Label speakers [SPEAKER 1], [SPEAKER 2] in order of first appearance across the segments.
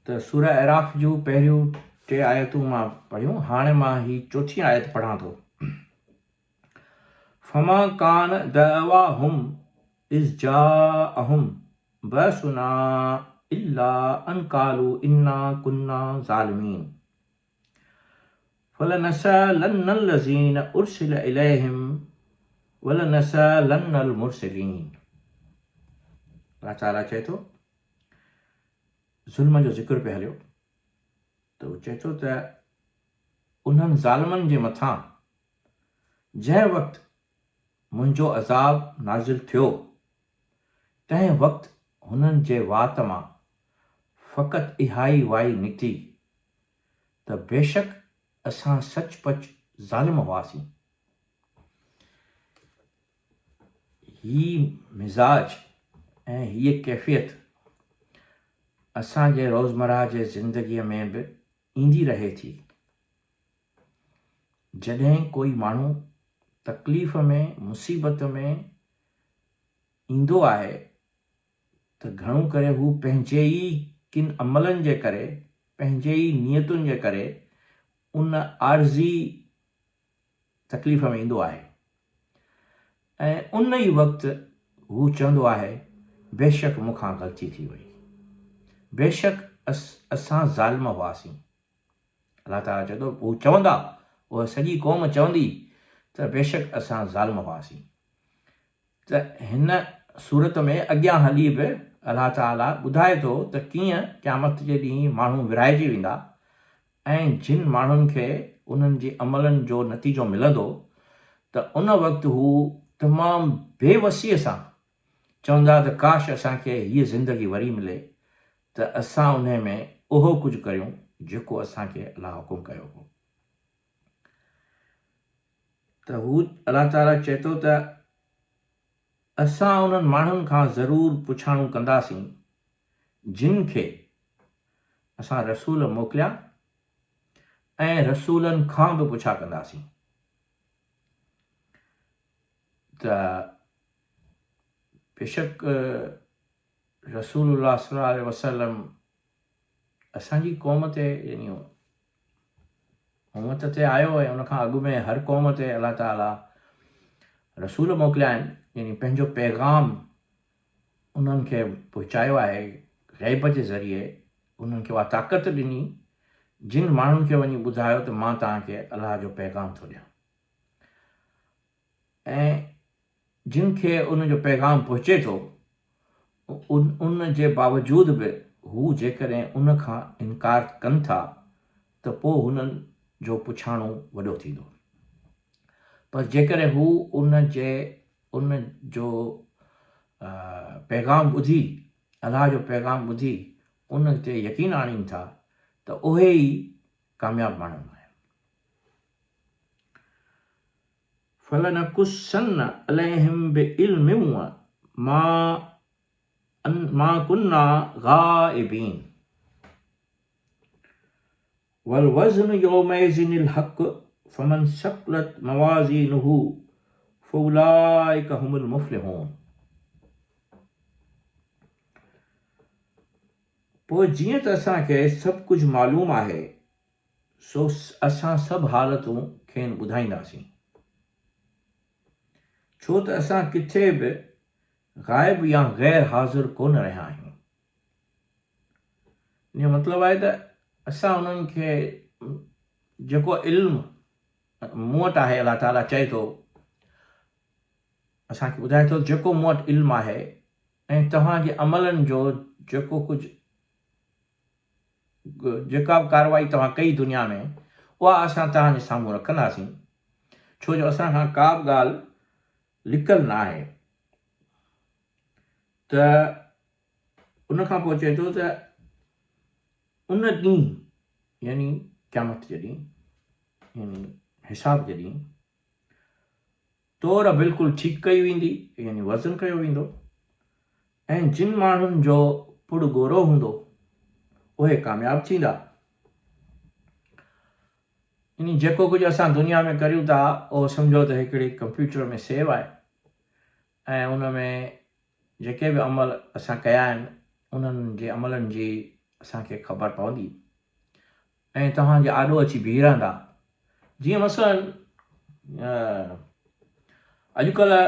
[SPEAKER 1] ته سوره اعراف جون پهريون ٽي آيتون مان پڙهيون، هاڻي مان هي چوٿين آيت پڙهان ٿو. فما ڪان دعواهم اذ جاءهم بأسنا الا ان قالوا انا ڪنا ظالمين فلنسالن الذين ارسل اليهم ولنسالن المرسلين. الله تعالي چئي ٿو ظلم جو ذڪر پئي هليو ته هو چئي ٿو ته انهن ظالمن جي مٿان جنهن وقت منهنجو عذاب نازل ٿيو تنهن وقت هنن جي وات مان فقط اهائي وائي نڪتي ته بيشڪ اسان سچ پچ ظالم هئاسين. هي مزاج ۽ هيء ڪيفيت اسان جي روزمرهه جي زندگيء ۾ به ايندي رهي ٿي. جڏهن ڪوئي ماڻهو تڪليف ۾، مصيبت ۾ ايندو آهي ته گهڻو ڪري هو پنهنجي ئي ڪن عملن جي ڪري، پنهنجي ئي نيتن جي ڪري ان عارضي تڪليف ۾ ايندو آهي ۽ ان ئي وقت هو چوندو آهي بيشڪ مون کان غلطي ٿي وئي، بيشڪ اسان ظالم هئاسين. الله تعاليٰ چئي ٿو هو چوندا، اها سڄي قوم چوندي ته بيشڪ اسان ظالم هئاسين. ته هن سورت ۾ اڳيان هلي به الله تعاليٰ ٻڌائي ٿو ته ڪيئن قيامت جي ڏينهن ماڻهو ورهائجي ويندا ۽ جن ماڻهن کي انهن جي عملن جو نتيجو ملندو ته ان وقت هو تمام بي وسيء سان چوندا ته ڪاش اسان کي هيء زندگي وري ملي ته اسان انهي ۾ اهو ڪجهه ڪريون جيڪو اسان کي الله حڪم ڪيو هو. ته هو، الله تعاليٰ، چئي ٿو ته اسان انهن ماڻهن کان ضرور پڇاڻو ڪنداسين جن کي اسان رسول موڪليا ۽ رسولن کان به پڇا ڪنداسين ته بيشڪ رسول الله صلي الله عليه وسلم اسان جي قوم تي يعني امت تي آيو ۽ ان کان اڳ ۾ هر قوم تي الله تعالي رسول موڪليا آهن يعني پنهنجو پيغام انهن کي پهچايو آهي غيب جي ذريعي انهن کي اها طاقت ڏني جن ماڻهن کي وڃي ٻڌايو ته مان توهان کي الله جو پيغام ٿو ڏيان ۽ جن کي ان جو پيغام پهچي ٿو، ان جي باوجود به هو جيڪڏهن ان کان انڪار ڪن ٿا ته پوء هنن جو پڇاڻو وڏو ٿيندو. پر جيڪڏهن هو ان جي ان جو پيغام ٻڌي، الله جو پيغام ٻڌي ان تي يقين آڻين ٿا ته اهي ئي ڪامياب ماڻهو آهن. فلنقصن عليهم بعلم ما كنا غائبين والوزن يومئذ الحق فمن ثقلت موازينه فاولئک هم المفلحون. پوء جيئن ته اسان کي سڀ ڪجهه معلوم آهي سو اسان سڀ حالتون کين ٻڌائينداسين. ڇو ته اسان ڪٿي به غائب يا غير حاضر ڪونه رهيا آهيون. ان جو مطلب آهي ته اسان انهن کي جيڪو علم مون وٽ آهي الله تعاليٰ چئي ٿو اسان کي ٻڌائي ٿو جيڪو مون وٽ علم آهي ۽ توهان جي عملن جو جيڪو ڪجهه جيڪا به ڪارروائي توهان ڪئي دنيا ۾ اها اسان توهان جي سامهون رکنداسين ڇو جو اسان کان ڪا به ڳالهه لڪل نه آهي ته ان کان پوء چئي ٿو ته ان ڏينهن يعني قيامت جي ڏينهن يعني حساب جي ڏينهن تور بلڪل ٺيڪ ڪئي ويندي يعني وزن ڪيو ويندو ۽ جن ماڻهن جو پڙ ڳورو هوندو اهي ڪامياب ٿيندا. يعني جيڪو ڪجهه اسان دنيا ۾ ڪريون ٿا اهو سمجهو ته هڪڙي ڪمپيوٽر ۾ سيو آهي ۽ ان ۾ جيڪي به عمل اسان ڪيا آهن انهن جي عملن جي اسان کي خبر پوندي ۽ توهان جي آڏو اچي بيهي رهندا. جيئن مثلاً اڄڪلهه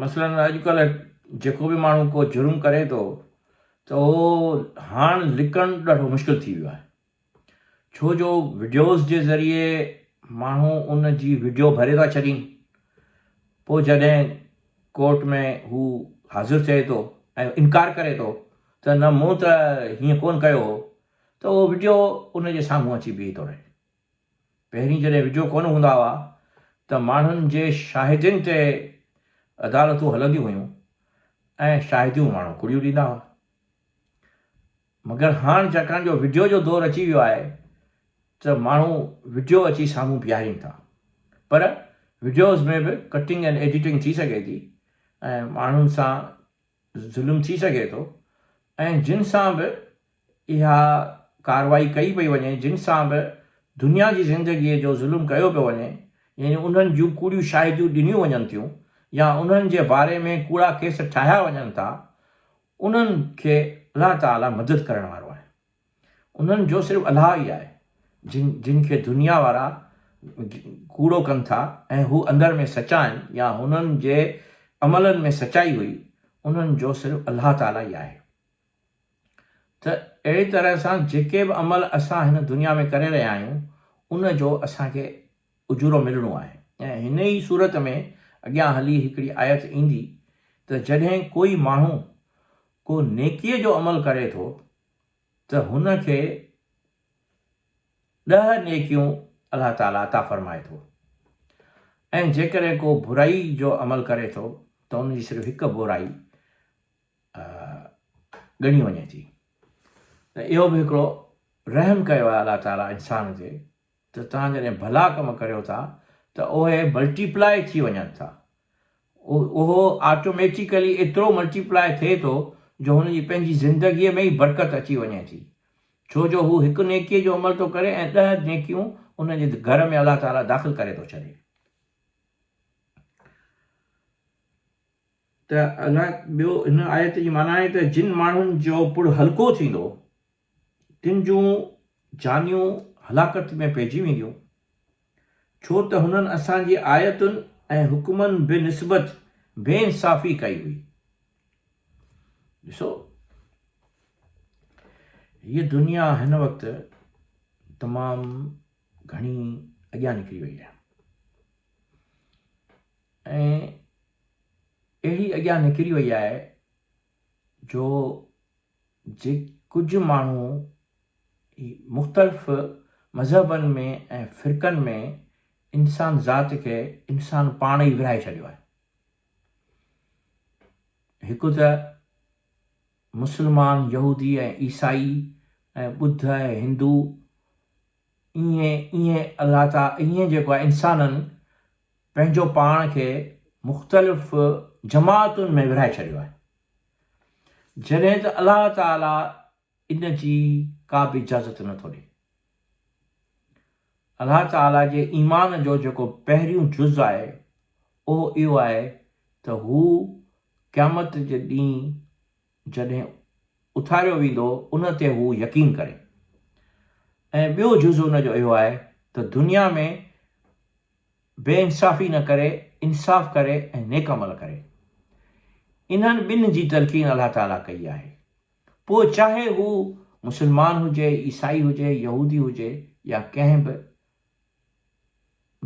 [SPEAKER 1] مثلاً اڄڪلهه جيڪو به ماڻهو ڪو جرم ڪري ٿو ته اهو هاڻ لڪڻ ڏاڍو مشڪل ٿي ويو آهي. ڇو جو وڊيوز جي ذريعي ماڻهو ان جي وڊيو ڀري ٿا ڇڏين پوء جڏهن ڪورٽ ۾ هو حاضر ٿئي ٿو ۽ انڪار ڪري ٿو ته نه مون ته هيئن ڪونه ڪيو هو ته اهو وڊيو ان جي سامهون اچي بيهي ٿو رهي. پهرين جڏهن وڊيو ڪونه هوندا هئا ته ماڻهن جي شاهدين تي عدالتون هلنديون هيون ۽ شاهديون ماڻهو ڪوڙيون ڏيندا هئا. مگر هاڻ ڇاڪاڻ جو وڊيو جو دور اچي ويو آهي ته ماڻهو وڊيو اچي سامهون بيهارين ٿا پر وڊيوز ۾ به ڪٽنگ ۽ ايڊيٽنگ ٿي سگهي ٿي ۽ ماڻهن سان ظلم ٿي سگهي ٿو ۽ جن سان به اها ڪارروائي ڪئي پئي وڃي جن سان به دنيا جي زندگي جو ظلم ڪيو پيو وڃي يعني انهن جون ڪوڙيون شاهديون ڏنيون وڃن ٿيون يا انهن جي باري ۾ ڪوڙا ڪيس ٺاهيا وڃن ٿا انهن کي الله تعاليٰ مدد ڪرڻ وارو آهي. انهن جو صرف الله ئي آهي، جن جن کي دنيا وارا ڪوڙو ڪن ٿا ۽ هو اندر ۾ سچا آهن يا هنن جي عملن ۾ سچائي هئي، انهن جو صرف الله تعاليٰ ئي آهي. ته اهڙي طرح سان جيڪي به عمل اسان هن دنيا ۾ ڪري رهيا آهيون، ان جو اسان کي اجورو ملڻو آهي ۽ هن ئي صورت ۾ اڳيان هلي هڪڙي آيت ايندي ته جڏهن ڪوئي ماڻهو ڪو نيڪيء جو عمل ڪري ٿو ته هن کي ڏهه نيڪيون الله تعاليٰ عطا فرمائي ٿو ۽ جيڪڏهن ڪو برائي جو عمل ڪري ٿو ته ان جي صرف هڪ برائي ڳڻي وڃي ٿي ته اهو به هڪڙو رحم ڪيو آهي الله تعاليٰ انسان تي ته توهان جڏهن ڀلا ڪم ڪريو ٿا ته اهي ملٽي پلائي ٿي وڃن ٿا. اهو آٽوميٽيڪلي ايترو ملٽي پلائي ٿئي ٿو جو هن جي پنهنجي زندگيء ۾ ئي برڪت اچي وڃي ٿي. ڇو جو هو هڪ نيڪيء جو عمل ٿو ڪري ۽ ڏهه نيڪيون ان جي گهر ۾ الله تعاليٰ داخل ڪري ٿو ڇڏي. ته الله ٻيو هن آيت جي معنيٰ آهي ته جن ماڻهن جو پڙ هلڪو ٿيندو تن جون جانيون هلاڪت ۾ پئجي وينديون، ڇو ته هنن اسان جي آيتن ۽ حڪمن به نسبت بي انصافي ڪئي هئي. ڏسو، هيء دنيا هن وقت تمام گهڻي اڳيان نڪري وئي آهي ۽ اهڙي اڳيان نڪري وئي آهي جو جي ڪجهه ماڻهو مختلف مذهبن ۾ ۽ فرقن ۾ انسان ذات کي انسان پاڻ ئي ورهائي ڇڏيو آهي. هڪ ته مسلمان، يهودي ۽ عيسائي ۽ ٻڌ ۽ هندو ائين ائين الله تعالي ائين جيڪو آهي انسانن پنهنجو پاڻ کي مختلف جماعتن ۾ ورهائي ڇڏيو آهي. جڏهن ته الله تعالي ان جي ڪا به اجازت نه ٿو ڏئي. الله تعالي جي ايمان جو جيڪو پهريون جز آهي اهو اهو آهي ته هو قيامت جي ڏينهن جڏهن اٿاريو ويندو ان تي هو يقين ڪري ۽ ٻيو جز ان جو اهو آهي ته دنيا ۾ بي انصافي نه ڪري، انصاف ڪري ۽ نيڪ عمل ڪري. انهن ٻن جي تلقين الله تعاليٰ ڪئي آهي. پوء چاهي هو مسلمان هجي، عيسائي هجي، يهودي هجي يا ڪنهن به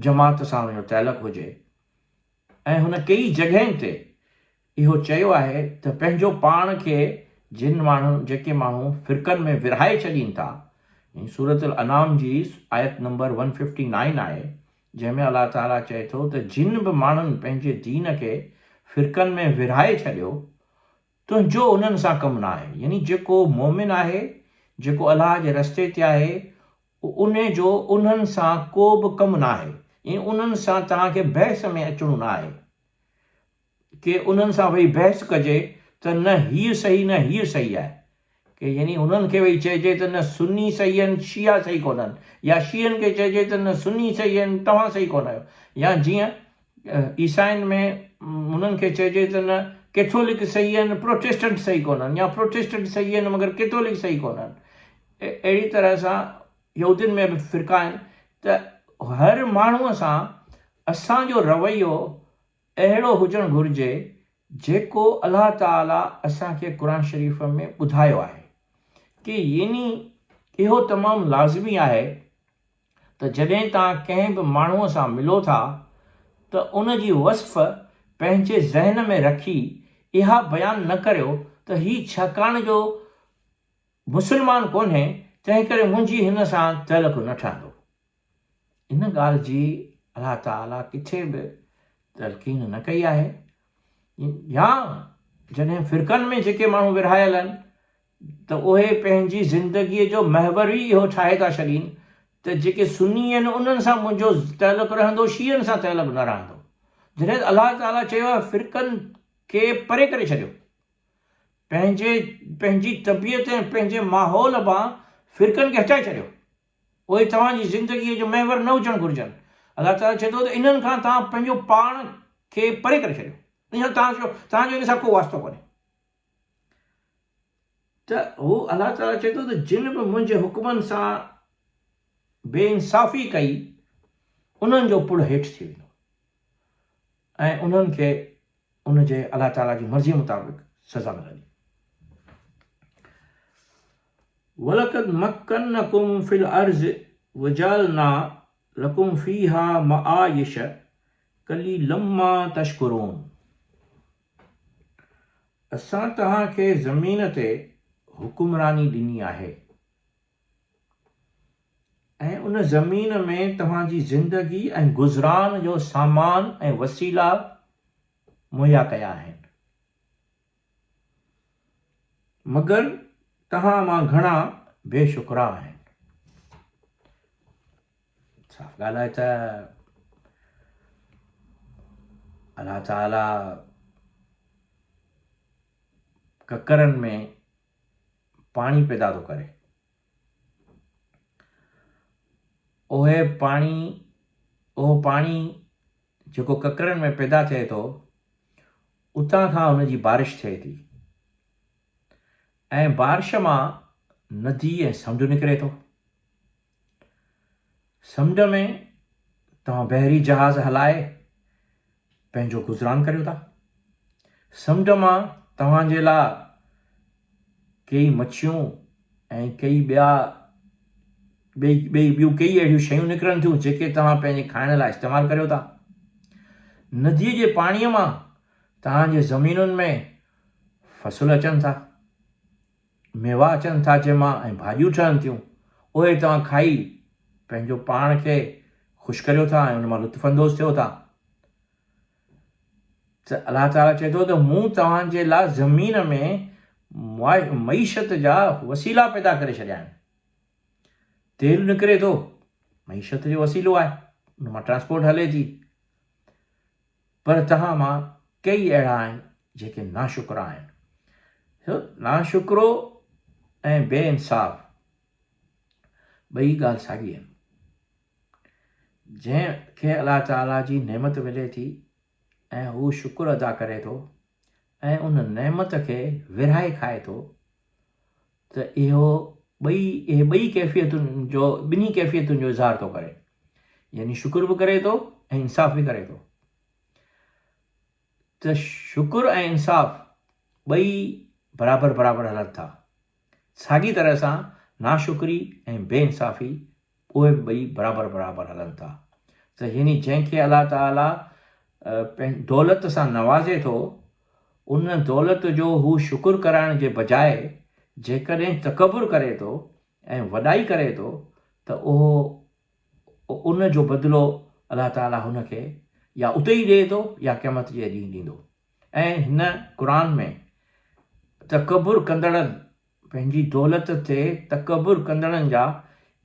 [SPEAKER 1] جماعت سان ان جو تعلق هجي ۽ هن ڪيئي جڳهين تي اهو چيو آهي ته پنهنجو پاڻ کي جن ماڻهن، جيڪي ماڻهو فرقن ۾ ورهائي ڇڏين ٿا، يعني سورة الانعام جي آيت نمبر ون ففٽي نائن آهي، جنهن ۾ الله تعاليٰ چئي ٿو ته جن به ماڻهن پنهنجي دين کي فرقن ۾ ورهائي ڇڏيو، تنهنجو انهن سان ڪم نه آهي، يعني جيڪو مؤمن آهي، جيڪو الله جي رستي تي آهي، انهي جو انهن سان ڪو به ڪم نه آهي، يعني انهن سان توهان کي بحث ۾ اچڻو نه آهي. ڪي انهن سان ويهي بحث ڪجي ته نه هيء صحيح نه هيء صحيح آهي. ڪي يعني انهن کي ويهي چئجي ته نه سني صحيح آهن شيعا صحيح ڪونهن يا شيعن کي چئجي ته نه سني صحيح آهن توهان صحيح ڪونه آهيو يا جيئن عيسائين ۾ انهن کي چئجي ته نه ڪيٿولڪ صحيح آهن پروٽيسٽنٽ صحيح ڪونهن يا پروٽيسٽنٽ صحيح آهن مگر ڪيٿولڪ صحيح ڪونهن. اهڙي طرح سان يهودين ۾ به فرقا آهن ته هر ماڻهوء سان اسان جو رويو اهڙو هجڻ گهرجي جيڪو الله تعالي اسان کي قرآن شريف ۾ ٻڌايو آهي ڪي يعني اهو تمام لازمي آهي ته جڏهن توهان ڪنهن به ماڻهوء سان ملو ٿا ته ان جي وصف پنهنجي ذهن ۾ رکي اها بيان نه ڪريو ته هي ڇاڪاڻ جو مسلمان ڪونهي تنهنڪري منهنجي هن سان تعلق نه ٺهندو. ان ڳالهه جي الله تعاليٰ ڪٿي به تلقين نه ڪئي آهي يا جڏهن فرقن ۾ جيڪي ماڻهو ورهايل آهن ته اهي پنهنجي زندگيء جو محور ئي اهو ٺاهي ٿا ڇڏين ته جيڪي سني آهن انهن سان منهنجو تعلق رهندو شيعن سان تعلق نه رهندو. جڏهن ته الله تعاليٰ چيو آهي فرقن کي پري ڪري ڇڏيو. پنهنجي پنهنجي طبيعت ۽ پنهنجي ماحول مان فرقن کي هٽائي ڇڏيو. اهي توهان جي زندگيء جو محور نه هجڻ گهرجن. الله تعاليٰ چئي ٿو ته انهن کان توهان پنهنجو پاڻ کي پري ڪري ڇڏيو. انهن سان توهان جو توهان جو ان سان ڪو واسطو ڪونهي. ته هو الله تعاليٰ چئي ٿو ته جن به منهنجي حڪمن سان بي انصافي ڪئي انهن جو پڙ هيٺ ٿي ويندو ۽ انهن کي ان جي الله تعاليٰ جي مرضيء مطابق سزا ملندي. ولقد مڪنڪم في الارض وجعلنا لڪم فيها معايش قليلا ما تشڪرون اسان توهان کي زمين تي حڪمراني ڏني آهي ۽ ان زمين ۾ توهان جي زندگي ۽ گذران جو سامان ۽ وسيلا مهيا ڪيا آهن. مگر توهان مان گهڻا بي شڪرا آهن. صاف ڳالهه آهي ته الله تعالي ڪڪرن ۾ پاڻي پيدا ٿو ڪري. اهي پاڻي اهو پاڻي جيڪو ڪڪرن ۾ پيدا ٿئي ٿو، اتان کان ان جي بارش ٿئي ٿي ۽ بارش مان ندي ۽ سمنڊ نڪري ٿو. سمنڊ ۾ توهان بحري جهاز هلائي پنهنجو گذران ڪريو ٿا. سمنڊ مان توهان جي لاء ڪيئي مڇيون ۽ ڪيئي ٻيا ٻئي ٻئي ٻيون ڪيئي اهڙيون شيون نڪرن ٿيون جيڪي توهان پنهنجي کائڻ لاء استعمال ڪريو ٿا. نديء جي پاڻيء مان توهان جي زمينن ۾ فصل اچن ٿا، ميوا اچن ٿا جنهن مان ۽ ڀاڄيون ٺهن ٿيون، اهي توهان کائي پنهنجو پاڻ کي خوش ڪريو ٿا ۽ ان مان لطف اندوز ٿيو ٿا. ته الله تعاليٰ چئي ٿو ته مون توهان جي لاء زمين ۾ معيشت جا وسيلا پيدا ڪري ڇڏيا آهن. تيل نڪري ٿو، معيشت جو وسيلو آهي، ان مان ٽرانسپورٽ هلي ٿي. پر توهان مان ڪيئي اهڙا آهن جيڪي ناشڪرا آهن. ناشڪرو ۽ بي انصاف ٻئي ڳالهه ساڳي آهن. جنهن کي الله تعاليٰ جي نعمت ملي ٿي ۽ هو شڪر ادا ڪري ٿو ۽ ان نعمت کي ورهائي کائي ٿو ته اهو ٻئي اهي ٻئي ڪيفيتن جو ٻنهي ڪيفيتن جو اظهار ٿو ڪري يعني شڪر به ڪري ٿو ۽ انصاف به ڪري ٿو ته شڪر ۽ انصاف ٻئي برابر برابر هلن ٿا ساڳي طرح سان ناشڪري ۽ بي انصافي اهي به ٻئي برابر برابر هلن ٿا ته يعني جنهن کي الله تعاليٰ دولت سان نوازي ٿو ان دولت جو هو شڪر ڪرائڻ جي بجاء جيڪڏهن تڪبر ڪري ٿو ۽ وڏائي ڪري ٿو ته اهو ان جو بدلو الله تعاليٰ هن کي يا اتي ئي ڏئي ٿو يا قيامت جي ڏينهن ڏيندو ۽ هن قرآن ۾ تڪبر ڪندڙن پنهنجي دولت تي تڪبر ڪندڙن جا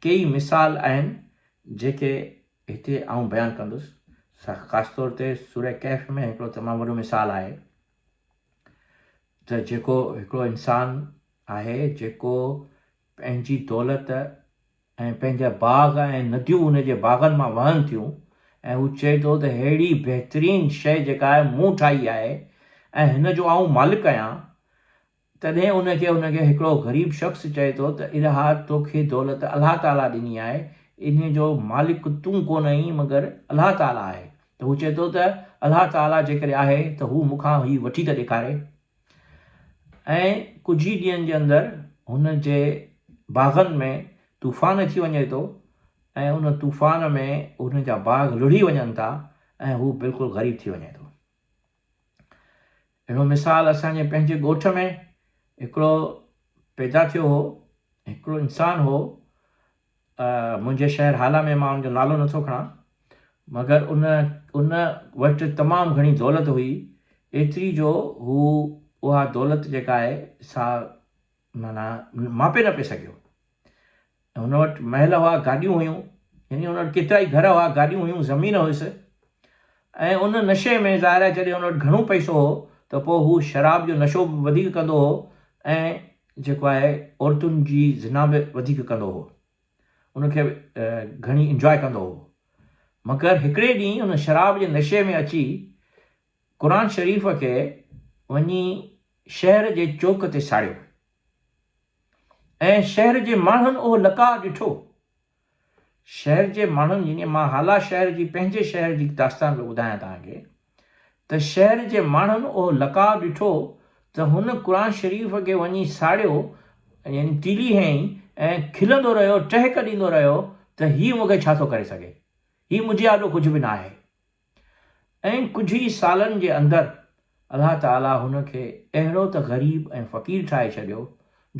[SPEAKER 1] ڪيئي مثال آهن جيڪي هتي آئون بيان ڪندس. خاص طور تي سوره ڪهف ۾ هڪڙو تمام وڏو مثال آهي ته جيڪو هڪڙو انسان آهي جيڪو پنهنجي دولت ۽ پنهنجا باغ ۽ نديون ان جي باغن مان وهن ٿيون ۽ هو چئي ٿو ته ههڙي بهترين شيء جيڪا آهي مون ٺاهي آهي ۽ هن جو آئون مالڪ آهيان. تڏهن ان کي ان کي هڪڙو غريب شخص چئي ٿو ته اها توکي دولت الله تعاليٰ ڏني آهي، انهيء جو مالڪ تون ڪونه آهين مگر الله تعاليٰ آهي. ته هو چئي ٿو ته الله تعاليٰ جيڪڏهن آهي ته هو مون کان هي وٺي ته ڏيکاري. ۽ ڪجهه ئي ڏينهن جي اندر هن جي باغن ۾ طوفان اچي وڃي ٿو ۽ ان طوفان ۾ هن جا باغ لڙهي وڃن ٿا ۽ هو بلڪل غريب ٿي وڃي ٿو. اهڙو مثال اسان جي پنهنجي ڳوٺ ۾ هڪڙو پيدا ٿيو هو، هڪڙو انسان هو، منهنجي شهر هالا ۾ مان ان جو نالو نٿو کڻان، مگر ان ان وٽ تمام گهڻي دولت هئي، ايتري جو هو اها دولت جيڪا آهي سا معنيٰ ماپي نه پئي سگهيو. هن وٽ محل هئا، گاڏيون هيون، يعني هن وٽ ڪيترائي گهر هئا، گاڏيون هيون، زمين هيس ۽ ان نشي ۾ ظاهر آهي جڏهن هن وٽ گهڻو پئسو هو ته پوء هو شراب جو نشو به وڌيڪ ڪندو هو ۽ جيڪو آهي عورتن جي زنا به وڌيڪ ڪندو هو، ان کي گهڻي انجواء ڪندو هو. مگر هڪڙي ڏينهن ان شراب جي نشي ۾ اچي قرآن شريف کي وڃي شهر جي چوڪ تي ساڙيو. ۽ شهر جي ماڻهن اهو لقاء ڏٺو. شهر جي ماڻهن يعني مان هالا شهر جي پنهنجي شهر جي داستان پيو ٻڌايان توهان کي ته شهر جي ماڻهن اهو لقاء ڏٺو ته هن قرآن شريف کي وڃي ساڙيو يعني تيلي هنئي ۽ کلندو رهيو ٽهڪ ڏيندو رهيو ته هي مون کي ڇا ٿو ڪري سگهي هي منهنجي آڏو ڪجهه به نه آهي. ۽ ڪجهه ئي سالن جي اندر الله تعاليٰ هن کي اهڙو ته غريب ۽ فقير ٺاهي ڇڏيو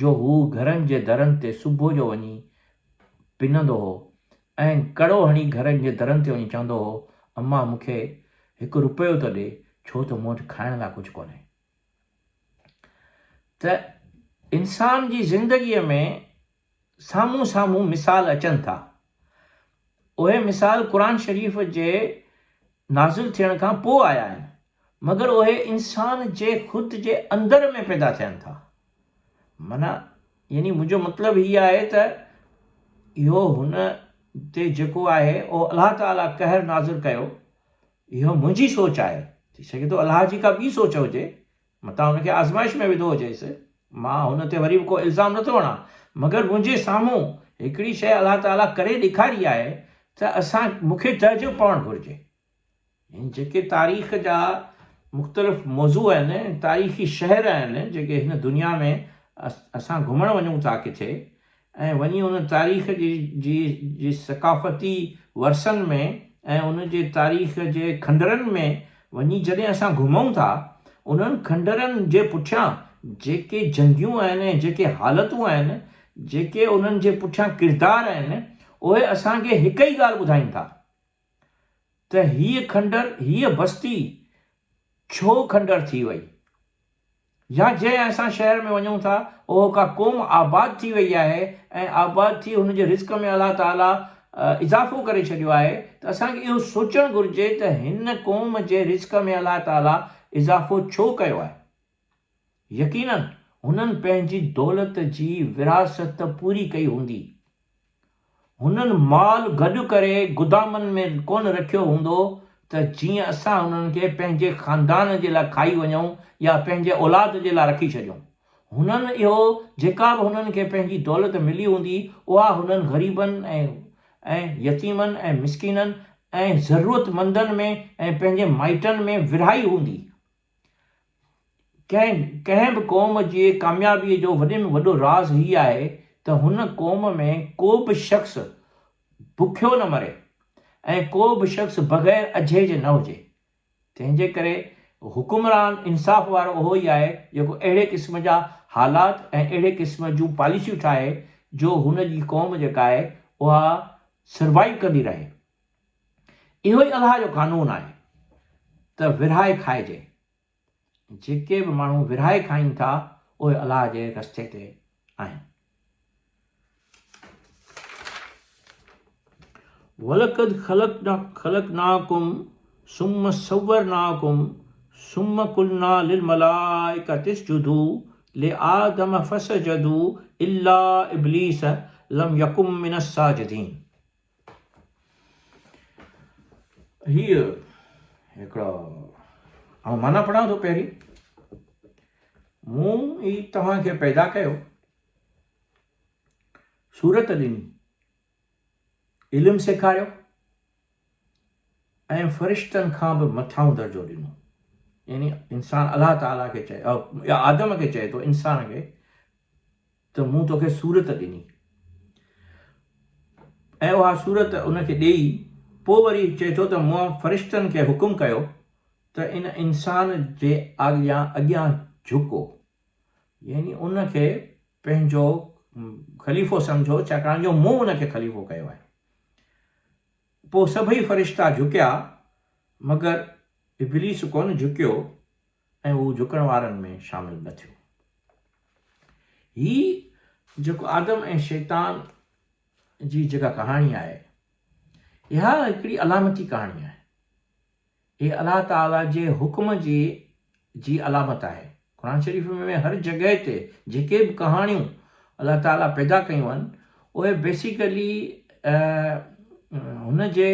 [SPEAKER 1] جو هو گهرن جي درن تي صبح جو وڃي پنندو هو ۽ ڪڙو هڻي گهرن جي درن تي وڃي چوندو هو، اما مون کي هڪ رپيو ته ڏي ڇو ته مون وٽ کائڻ لاء ڪجهه ڪونهي. ته انسان جي زندگيء ۾ سامهون سامهون مثال اچن ٿا. اهي مثال قرآن شريف جي نازل ٿيڻ کان پوء آيا آهن، مگر اهي انسان جي خود جي اندر ۾ پيدا ٿين ٿا. معنيٰ يعني منهنجو مطلب هي آهي ته اهو هن تي جيڪو آهي اهو الله تعاليٰ قهر نازل ڪيو، اهو منهنجي سوچ آهي، ٿي سگهي ٿو الله جي ڪا ٻي سوچ هجي، متان هن کي آزمائش ۾ وڌو هجيس، مان هن تي وري به ڪو الزام نٿو هڻان، مگر منهنجي سامهون هڪڙي شيء الله تعاليٰ ڪري ڏيکاري آهي ته اسان مون کي تعجب پوڻ گهرجي. يعني جيڪي تاريخ جا مختلف موضوع آهن، تاريخي شهر آهن، جيڪي هن دنيا ۾ اسان گهمڻ وڃون ٿا ڪٿي، ۽ وڃي ان تاريخ جي جي جي ثقافتي ورثن ۾ ۽ ان جي تاريخ جي کنڊرن ۾ وڃي جڏهن اسان گهمون ٿا، انهن کنڊرن جي پٺيان جيڪي جنگيون آهن ۽ جيڪي حالتون آهن، جيڪي انهن جي پٺيان ڪردار آهن، اهي اسان کي هڪ ئي ڳالهه ٻڌائين ٿا ته هيء کنڊر، هيء بستي ڇو کنڊر ٿي وئي؟ يا جنهن اسان شهر ۾ وڃون ٿا اهو ڪا قوم آباد ٿي وئي آهي ۽ آباد ٿي هن جي رزق ۾ الله تعالي اضافو ڪري ڇڏيو آهي ته اسان کي اهو سوچڻ گهرجي ته هن قوم جي رزق ۾ الله تعالي اضافو ڇو ڪيو آهي؟ يقيناً هنن پنهنجي دولت جي ورهاست پوري ڪئي هوندي. هنن مال گڏ ڪري گدامن ۾ ڪونه رکيو هوندو ته جيئن اسان انهن کي پنهنجي خاندان جي لاء کائي وڃون يا پنهنجي اولاد جي لاء رکي ڇڏيون. هنن اهو جيڪا به هنن کي پنهنجي دولت ملي هوندي اها هنن غريبن ۽ ۽ يتيمن ۽ مسڪينن ۽ ضرورتمندن ۾ ۽ پنهنجي مائٽن ۾ ورهائي هوندي. ڪنهن ڪنهن به قوم جي ڪاميابيء جو وڏي ۾ وڏو راز هي آهي ته هن قوم ۾ ڪو به شخص بکيو نه مري ۽ ڪو به شخص بغير اجهي جي نه هجي. تنهن جي ڪري حڪمران انصاف وارو اهو ئي آهي جيڪو اهڙي قسم جا حالات ۽ اهڙي قسم جون پاليسيون ٺاهي جو هن جي قوم جيڪا آهي اها سروائيو ڪندي رهي. اهو ئي الله جو قانون آهي ته ورهائي کائجي. جيڪي به ماڻهو ورهائي کائين ٿا اهي الله جي رستي تي آهن. ولقد خلقناڪم ثم صورناڪم ثم قلنا للملائڪة اسجدوا لآدم فسجدوا الا ابليس لم يڪن من الساجدين. هيء هڪڙو آئون معنيٰ پڙهان ٿو پهرين. مون ئي توهان کي پيدا ڪيو، صورت ڏني، علم سيکاريو ۽ فرشتن کان به مٿانهون درجو ڏنو. يعني انسان الله تعاليٰ کي چئي يا آدم کي چئي ٿو انسان کي ته مون توکي صورت ڏني ۽ اها صورت ان کي ڏيئي پوء وري چئي ٿو ته مون فرشتن کي حڪم ڪيو ته ان انسان جي اڳيان اڳيان جهڪو يعني ان کي پنهنجو خليفو سمجهو ڇاڪاڻ جو مون ان کي خليفو ڪيو آهي. پوء سڀئي فرشتا جهڪيا مگر ابليس ڪونه جهڪيو ۽ هو جهڪڻ وارن ۾ شامل نه ٿيو. هي جيڪو آدم ۽ شيطان جي جيڪا ڪهاڻي آهي اها هڪڙي علامتي ڪهاڻي آهي. هي الله تعاليٰ جي حڪم جي جي علامت آهي. قرآن شريف ۾ هر جڳهه تي جيڪي به ڪهاڻيون الله تعاليٰ پيدا ڪيون آهن اهي بيسيڪلي هن جي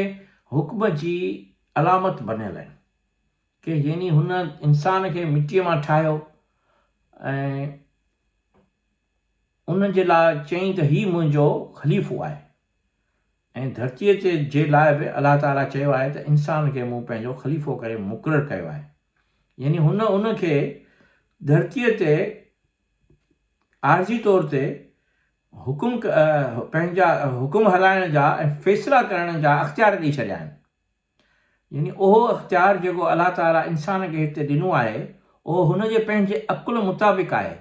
[SPEAKER 1] حڪم جي علامت بنيل آهن ڪي يعني هن انسان کي مٽيء مان ٺاهيو ۽ ان جي لاء چيائين ته هي منهنجو خليفو آهي ۽ ڌرتيء تي جي لاء به الله تعاليٰ چيو آهي ته انسان کي مون پنهنجو خليفو ڪري مقرر ڪيو آهي يعني هن ان کي ڌرتيء تي عارضي طور تي حڪم پنهنجا حڪم هلائڻ جا ۽ فيصلا ڪرڻ جا اختيار ڏئي ڇڏيا آهن. يعني اهو اختيار جيڪو الله تعاليٰ انسان کي هتي ڏنو آهي، اهو هن جي پنهنجي عقل مطابق آهي.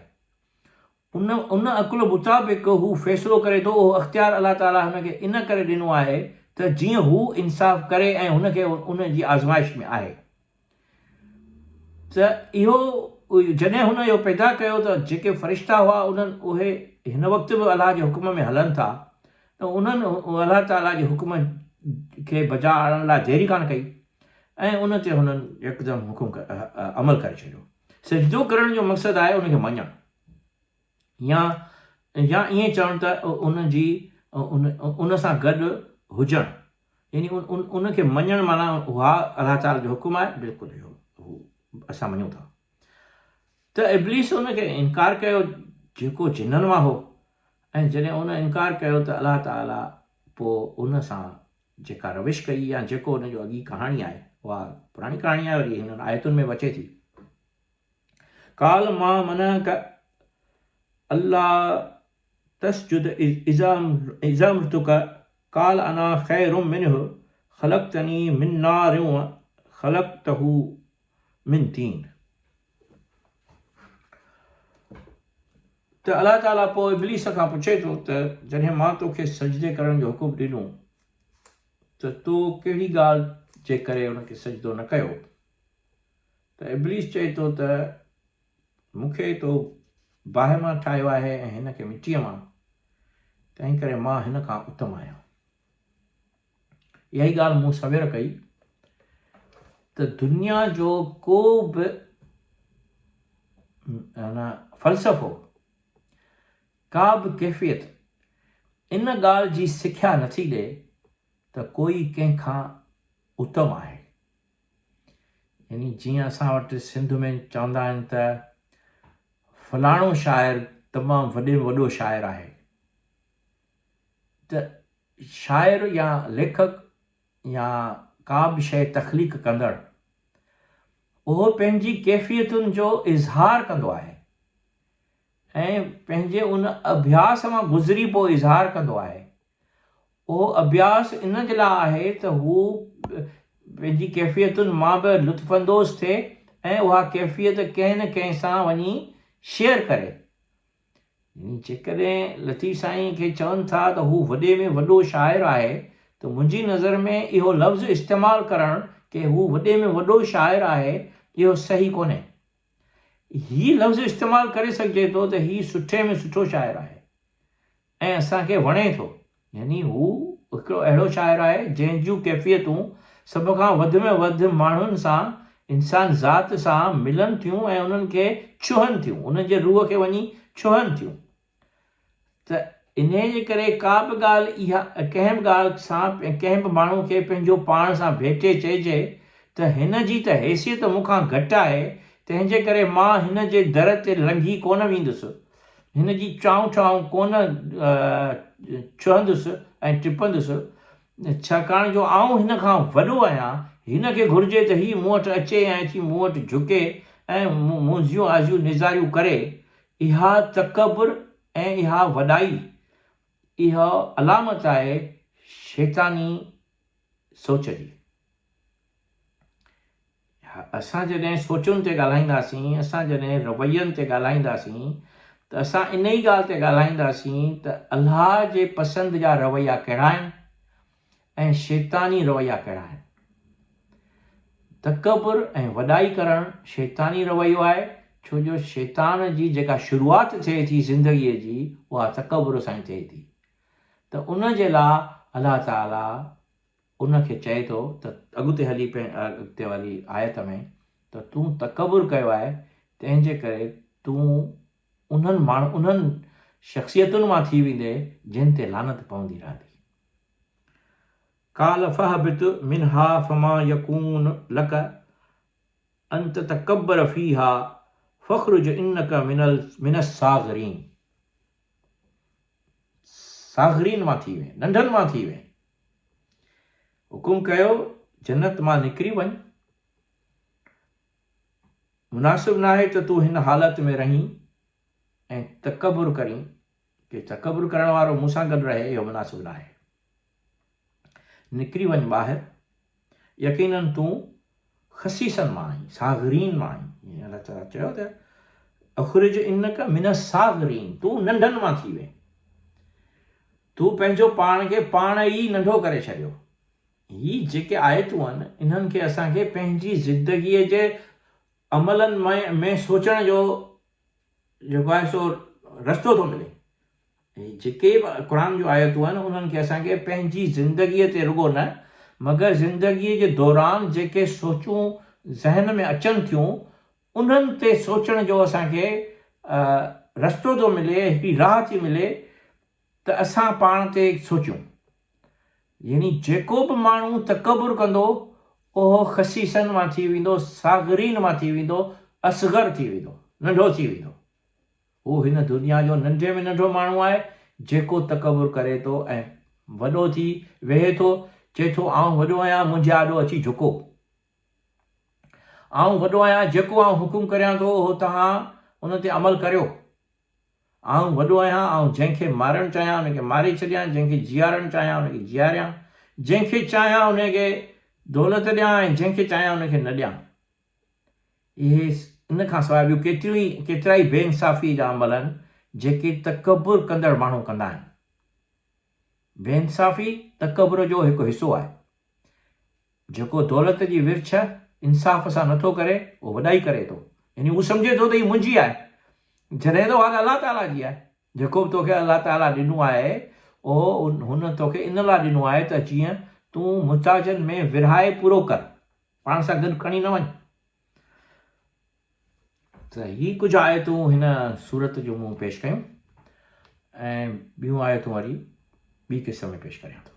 [SPEAKER 1] ان ان عقل مطابق هو فيصلو ڪري ٿو، اهو اختيار الله تعاليٰ هن کي ان ڪري ڏنو آهي ته جيئن هو انصاف ڪري ۽ هن کي ان جي آزمائش ۾ آهي. ته اهو جڏهن هن اهو پيدا ڪيو ته جيڪي فرشتا هئا انهن اهي هن وقت به الله جي حڪم ۾ هلن ٿا ته انهن الله تعاليٰ جي حڪم کي بجا آڻڻ لاء ديري ڪانه ڪئي ۽ ان تي هنن يڪدم حڪم عمل ڪري ڇڏيو. سجدو ڪرڻ جو مقصد آهي ان کي مڃڻ يا يا ائين چوڻ ته ان جي ان سان گڏ هجڻ يعني ان کي مڃڻ معنيٰ اها الله تعاليٰ جو حڪم آهي بلڪل اهو هو اسان مڃون ٿا ته ابليس ان کي انڪار ڪيو جيڪو جنن مان هو ۽ جڏهن ان انڪار ڪيو ته الله تعاليٰ پوء ان سان جيڪا روش ڪئي يا جيڪو ان جو اڳي ڪهاڻي آهي اها پراڻي ڪهاڻي آهي وري هنن آيتن ۾ به اچي ٿي قال ما منعك الله تسجد اذا امرتك قال انا خير منه خلقتني من نار و خلقته من طين. ته الله تعاليٰ پوء ابليس کان پڇي ٿو ته جڏهن مان توکي سجدي ڪرڻ جو حڪم ڏنو ته تو ڪهڙي ڳالهه جي ڪري ان کي سجدو نه ڪيو؟ ته ابليس چئي ٿو ته مون کي تو باهه مان ٺاهيو آهي ۽ هن کي مٽيء مان، تنهنڪري مان هن کان اتم آهيان. اها ئي ڳالهه مون سوير ڪئي ته دنيا جو ڪو به فلسفو، ڪا به ڪيفيت ان ڳالهه جي سکيا نٿي ڏئي ته ڪوئي ڪنهن کان اتم آهي. يعني جيئن اسان وٽ سنڌ ۾ چوندا آهن ته فلاڻو شاعر تمام وڏي ۾ وڏو شاعر آهي ته شاعر يا ليکڪ يا ڪا به شيء تخليق ڪندڙ اهو پنهنجي ڪيفيتن جو اظهار ڪندو آهي ۽ پنهنجي ان اڀياس مان گذري پوء اظهار ڪندو آهي اهو اڀياس ان جي لاء آهي ته هو پنهنجي ڪيفيتن مان به لطف اندوز ٿئي ۽ اها ڪيفيت ڪنهن نه ڪنهن سان وڃي شيئر ڪري. يعني جيڪڏهن لطيف سائين کي چون ٿا ته هو وڏي ۾ وڏو شاعر آهي ته منهنجي نظر ۾ اهو لفظ استعمال ڪرڻ ڪي هو وڏي ۾ وڏو شاعر آهي اهو صحيح ڪونهي. هي لفظ استعمال ڪري سگهجي ٿو ته هي سٺي ۾ سٺو شاعر آهي. ۽ اسان کي وڻي ٿو. يعني هو هڪڙو اهڙو شاعر آهي جنهن جون ڪيفيتون سڀ کان وڌ ۾ وڌ ماڻهن سان، انسان ذات سان ملن ٿيون ۽ انهن کي ڇهن ٿيون، انهن جي روح کي وڃي ڇهن ٿيون. ته انهيء جي ڪري ڪا به ڳالهه اها ڪنهن به ڳالهه سان ڪنهن به ماڻهو کي پنهنجو پاڻ سان ڀيٽي چئجي ته هن جي ته حيثيت مون کان گهٽ آهي، تنهن جي ڪري مان هن جي در تي لنگهي ڪونه ويندس، هن جي چانئون چانئون ڪونه ڇهندس ۽ ٽپندس، ڇاڪاڻ جو آئون هن کان وڏو آهيان، هن کي گهرجي ته هي مون وٽ اچي ۽ اچي مون وٽ جهڪي ۽ منهنجيون آزيون نيزاريون ڪري. اها تڪبر ۽ اها وڏائي، اها علامت آهي شيطاني سوچ جي. اسان جڏهن سوچن تي ڳالهائينداسين، اسان جڏهن روين تي ڳالهائينداسين ته اسان انهي ڳالهه تي ڳالهائينداسين ته الله جي پسند جا رويا ڪهڙا آهن ۽ شيطاني رويا ڪهڙا آهن. تڪبر ۽ وڏائي ڪرڻ شيطاني رويو آهي ڇو جو شيطان جي جيڪا شروعات ٿئي ٿي زندگيء جي اها تڪبر سان ئي ٿئي ٿي ته ان جي لاء الله تعاليٰ ان کي چئي ٿو ته اڳتي هلي اڳتي واري آيت ۾ ته تون تڪبر ڪيو آهي تنهن جي ڪري تون انهن ماڻهن انهن شخصيتن مان ٿي ويندين جن تي لعنت پوندي رهندي. قال فاهبط منها فما يڪون لڪ ان تتڪبر فيها فاخرج انڪ من الصاغرين صاغرين مان ٿي وين ننڍن مان ٿي وين. حڪم ڪيو جنت مان نڪري وڃ، مناسب ناهي ته تون هن حالت ۾ رهين ۽ تڪبر ڪرين، ڪي تڪبر ڪرڻ وارو مون سان گڏ رهي اهو مناسب ناهي. نڪري وڃ ٻاهر، يقيناً تون خسيسن مان آهين، صاغرين مان آهين. يعني الله تعاليٰ چيو ته اخرج انک من الصاغرين، تون ننڍن مان ٿي وئين. تو پنهنجو پاڻ کي پاڻ ئي ننڍو ڪري ڇڏيو. هي جيڪي آيتون آهن، انهن کي اسان کي پنهنجي زندگيء جي عملن ۾ سوچڻ جو جيڪو آهي سو رستو ٿو ملي. هي جيڪي به قرآن جون آيتون آهن، انهن کي اسان کي پنهنجي زندگيء تي رڳو نه، مگر زندگيء جي دوران جيڪي سوچون ذهن ۾ اچن ٿيون، انهن تي سوچڻ جو اسان کي رستو ٿو ملي، هڪڙي راهه ٿي ملي ته اسان پاڻ تي سوچيون. يعني جيڪو به ماڻهو تڪبر ڪندو، اهو خسيسن مان ٿي ويندو، صاغرين مان ٿي ويندو، اصغر ٿي ويندو، ننڍو ٿي ويندو. هو هن دنيا جو ننڍي ۾ ننڍو ماڻهو آهي، جيڪو تڪبر ڪري ٿو ۽ وڏو ٿي ويهي ٿو، چئي ٿو آئون وڏو آهيان، منهنجي آڏو اچي جهڪو. آئون وڏو آهيان، جيڪو آئون حڪم ڪريان ٿو، اهو توهان ان تي عمل ڪريو. آئون وڏو آهيان، آئون جنهن کي مارڻ چاهيان، ان کي ماري ڇڏيان، جنهن کي جيئارڻ چاهيان، ان کي جيئاريان، جنهن کي چاهيان، ان کي دولت ڏيان ۽ جنهن کي چاهيان، ان کي نه ڏيان. اهي ان کان سواء ٻيون ڪيتريون ئي ڪيترائي بي انصافيء جا عمل آهن، جيڪي تڪبر ڪندڙ ماڻهو ڪندا آهن. بي انصافي تڪبر جو هڪ حصو آهي. جيڪو دولت جي ورڇ انصاف سان نٿو ڪري اهو وڏائي ڪري ٿو يعني هو سمجهي ٿو ته هي منهنجي آهي جڏهن ته اها الله تعاليٰ جي آهي جيڪو به توکي الله تعاليٰ ڏنو آهي اهو هن توکي ان لاء ڏنو آهي ته جيئن تون محتاجن ۾ ورهائي پورو ڪر پاڻ سان گڏ کڻي نه وڃ ته هي ڪجهه آيتون هن سورت جون مون پيش ڪيون ۽ ٻيون آيتون وري ٻي قسط ۾ پيش ڪريان ٿو.